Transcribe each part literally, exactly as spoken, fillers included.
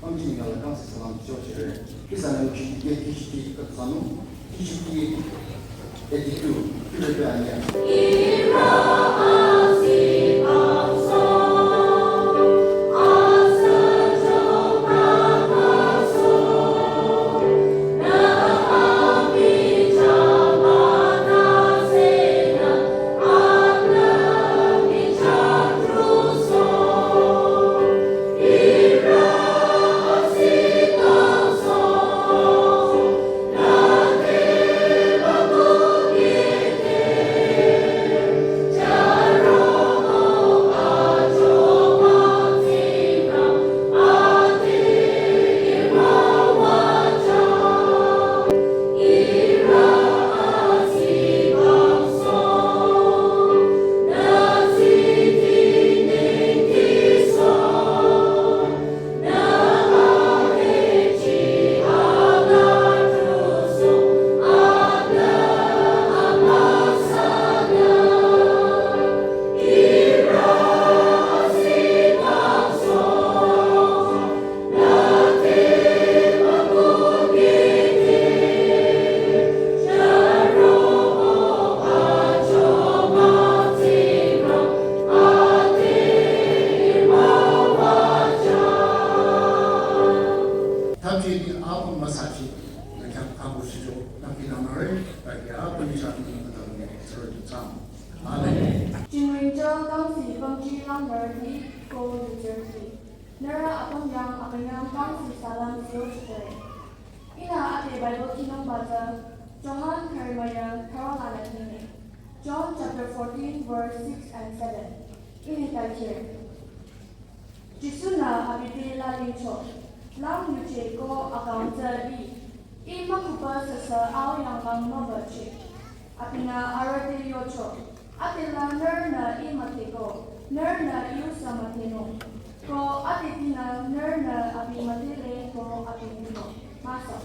Kangchi ningala kangsi salam chochere. Ihsanü K G B, K G B katsanu, K G B eighty-two, K G B anya. Thamji ni apüm müsachi, nükyang kabu shijo, nangki namare, tagi apüm ni shatu ni kata ni sero tu chang. Amen. Chingwingcho kangsi pangji langdarti ko yuzerti. Nührü apüm yang apüm yang kangsi salam sio chukare. Ihnü ade Bible kinung baza Johan Jeremiah Carol anatine. John chapter fourteen, verse six and seven. Ihnü takir. Jisu-nü abi te lalingcho, lang yuje ko akang tsü I, I mükhuba süsü Au yanglang mübüchi. Abinü arüh te yocho, adela nührünü I müdheko, nührünü Iu sü müdhenung. Ko adetinü nührünü abi müdhele ko abi niko. Masa.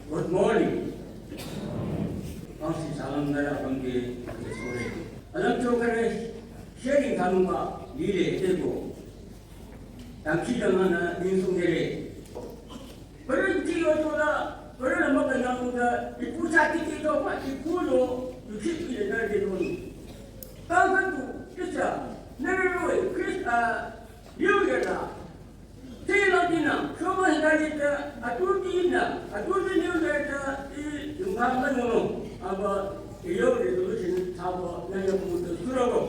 Good morning. Kangsi salam nührü apümke sore. Alam chokare sharing thanungba lile teko. Tamchi dangana ninsung dere. Pürü tiyo tola, pürü lama kanyang kuda, ipu chati kito pa, ipu lo, yuki kile nührü de noni. Kangkatu, kisa, nührü roe, Krista, New Year la. Tila dina, shoba hidayeta, atuti ina, atuti New Year ta, I, yungkang kanyang no. Aba, iyo resolution, Abo nü ya bu de suro ko.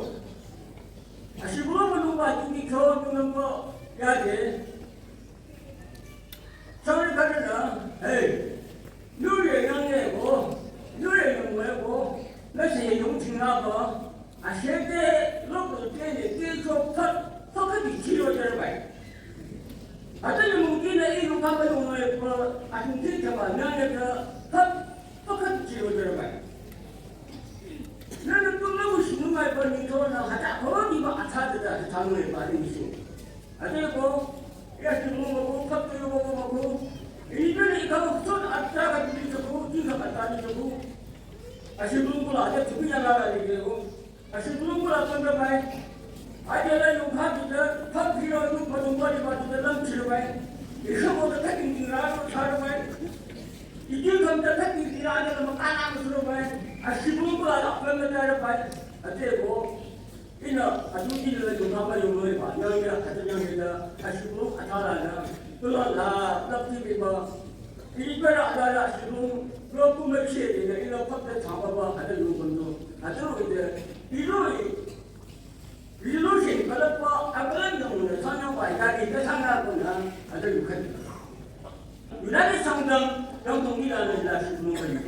Ashibu mo nungba ti ni kyo nungba ya de. Sorry ka de na. Hey. Nü ye yang ye ko. Nü ye yang ye ko. Na shi ye yong ting na ba. Ashe de lo ko de ne de ko pa pa ka di chi lo de bai. Ata ni mu ki na i lo ka ba lo ye ko. A ting de ka ba na ye ka pa pa ka di chi lo de bai. Nana tu na ushi nungai ba ni to na hata ko ni ba ata da da ta nungai ba ni shi. Ate ko, ya shi mu ko ko, kap to ko ko ko. Ni ne ni ka ko to ata ka ni to ko, ni ka ta ni to ko. Ashi mu ko la ya tu ya la la ni ko. Ashi mu ko la ko na bai. Ate la yu ka tu da, kap ki ro yu ko to ko ni ba tu da lam chi bai. Ni ko ko ta ni ni ra ko ta bai. Ijin kam ta thati tirani la makana musuro bai. Asibung ko ala pemeta bai. Ate ko. Ina adu ina la jumama yumoi ba. Yang ya kata yang ya. Asibung atala na. Tula la lapti bi ba. Iri bara ala la asibung. Lo kuma che ina ina pakta chama ba. Ada yumon do. Ada ide. Iroi. Resolution, kala pa, akala nyong na, sanyong pa, ita, ita sanya ko na, ada yukhan. Yunani sangdam, dam tong ila na ila shi nung kali.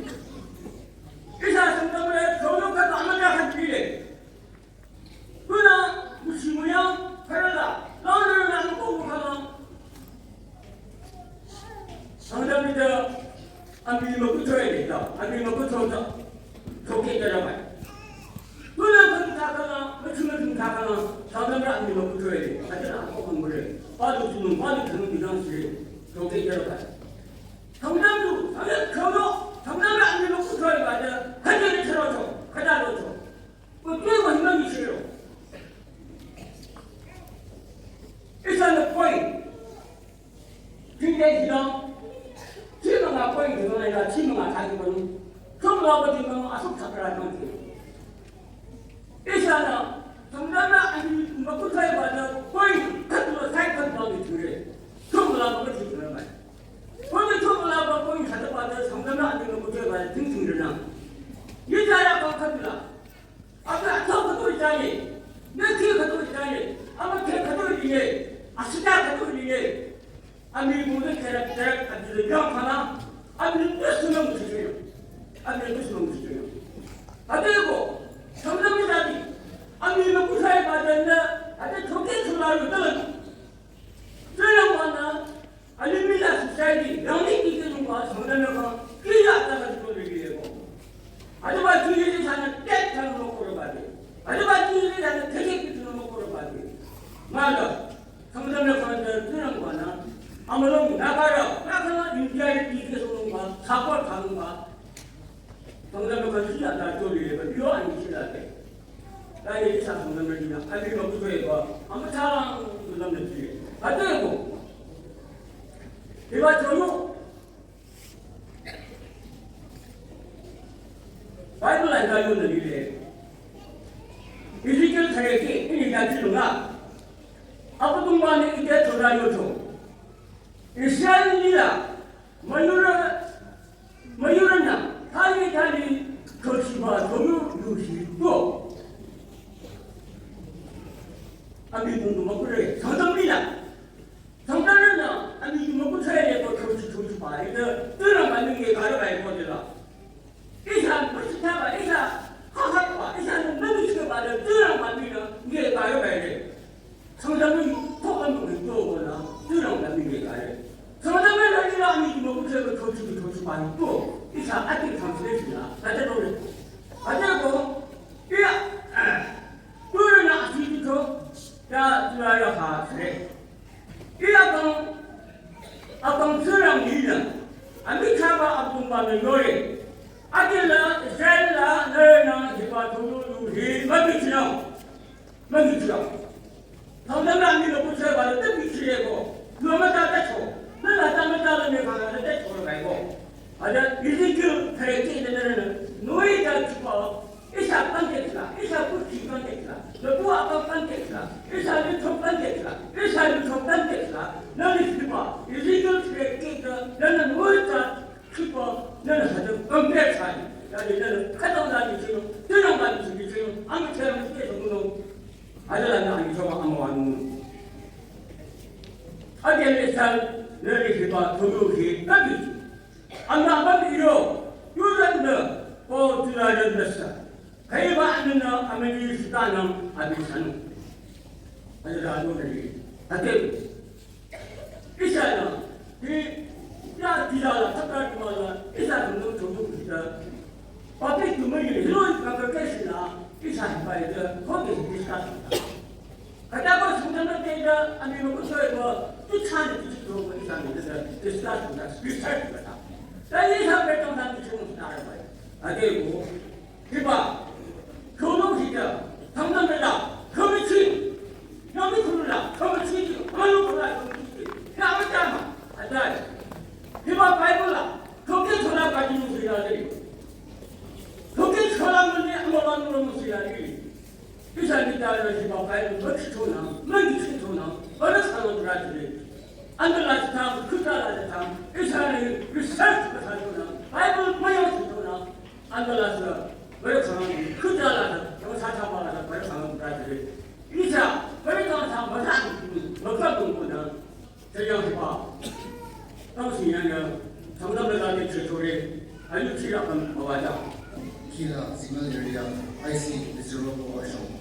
Isa sangdam le, solo ka, ama ka khan pile. Kuna, musimuya, karala, launa na, ko ko kama. Sangdam ita, ami makuchoy le ta, ami makuchoy ta, choke jara bai. Tuna kan ta kana, machuna kan ta kana, sangdam ra ami makuchoy le, ata na ko kongre, pa du tunung, pa du tunung bidang sire, choke jara bai. Sangdam du, sangdam chono, sangdam ra ami makuchoy bai da, kaje ne charo cho, kada do cho. Ko tu ko hima ni shiro. Isa na point. Jingde jidang, chima nga point jidang la, chima nga thagi bani. Chom la ba jidang asuk sakra jang ke. Isa na, sangdam na ani makutai ba na point kat lo sai kat ba ni jure. Chom la ba jidang na. Point chom la ba point sa ba na sangdam na ani makutai ba jing jing na. Ni ja ya ba kat la. Abi atau katu ijai, neti katu ijai, ama te katu ijai, asita katu ijai. Ami mungkin kerap-kerap adu de yang kana, ami itu semua mesti. Ami itu semua mesti. Ate ko, samna mi tadi, ami makutai badan na, ate choke chula yu talan. Tena wana, Alimila society, yang ni kita nunggu, sebenarnya kan, kita akan betul lagi ya ko. Ada baju ini sana, tek kan mau korban. Ada baju ini sana, tek itu mau korban. Maka, sebenarnya kan, itu yang mana? Amalong, nakara, nakara, India ini kita semua, support kan, Sangdam ka shi ya ta to le ba yo ani shi la te. Ta ye sa sangdam ni na, ani ma ku to ye ba. Ama ta lang sangdam ni shi. Ate ko. Ke ba to yo. Bible la ga yo na ni le. Ezekiel thare ke, ini ga ji na. Apa tung ba ni ite to da yo to. Israel ni la. Mayura, mayura na, thali thali, chochiba, choyo, yushi, to. Abi mundu makure, sangdam nila. Sangdam na, abi mundu makure le ko chochi chochi ba, ida, tura mani nge kare ba ko de la. Isa, masita ba, isa, ha ha ba, isa, nani chike ba de, tura mani na, nge kare ba de. Sangdam ni to kan ni to ko na, tu rang da ni ni kai. Sangdam ni ni ni mo ku che ko chu chu pa ni to. Isa ati translation na, ta ta no le. Ate ko, iya, tu na si tu to, ya tu ya ha se. Iya kang, akang tu rang ni na. Ami cha ba atum ba ni yo le. Ate la, Israel la, na na, hiba tu lu hi, ma bi chi na. Mami jira. Tangdam la mi lo ku che ba le te bi chi ye ko. Lo ma ta ta cho. Na la ta ma ta la me ka la te cho lo kai ko. Ada Ezekiel thare ke ne ne ne. Noi ta chi pa. Isa context la, isa ku chi context la. Lo ku a context la. Isa ni cho context la. Isa ni cho context la. Na ni chi pa. Ezekiel thare ke ta. Na na noi ta Kipa, nana hada compare thsani. Yade nana khadang dani chino, tenang dani chino, Kele san nüri hiba tulu hi tabi. Anna ban iro, yuran nü, ko tularan nüsa. Kaiba anna amani sitanang abi sanu. Ada anu nari. Ate. Ihsa na, hi, ya tila la, takar kuma la, ihsa tulu tulu kita. Public to me, you know, congregation la, ihsa hiba ida, ko de discuss. Kata ko sungana te da, ami mo ko soe ko, tu chani tu chito ko ihsa mi da, discuss ko da, research ko da. Da ihsa pe tong da tu chito ko da ba. Ade ko, hiba, kono hita, tangda me da, committee, yomi kuru la, committee, manu kuru la, committee, ya ma ta ma, adai. Hiba Bible la, koke thola ka ji mu sila de. Koke thola mane, amala mu sila de. Ihsa nita la hiba Bible, maki thona, maki thona, bara sana grajire. Andala tam, kutala tam, ihsa ni research ka thona, Bible maya thona, andala sa, bara sana, kutala sa, bara sana mala sa, bara sana grajire. Ihsa, bara sana, bara sana, maka tona. Tayang hiba. Tang sinyanya, tang da mela ni chechore, ayu chira kan mawada. Kila, Simal area, I C, zero four shong.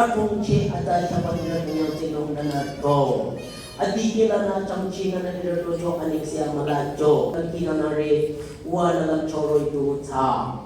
Atungche ata chapa nira kanyang chenong nana to. Ati kila na changchi nana nira to cho anik siya mala cho. Kaki nana re wa na lam choroi tu cha.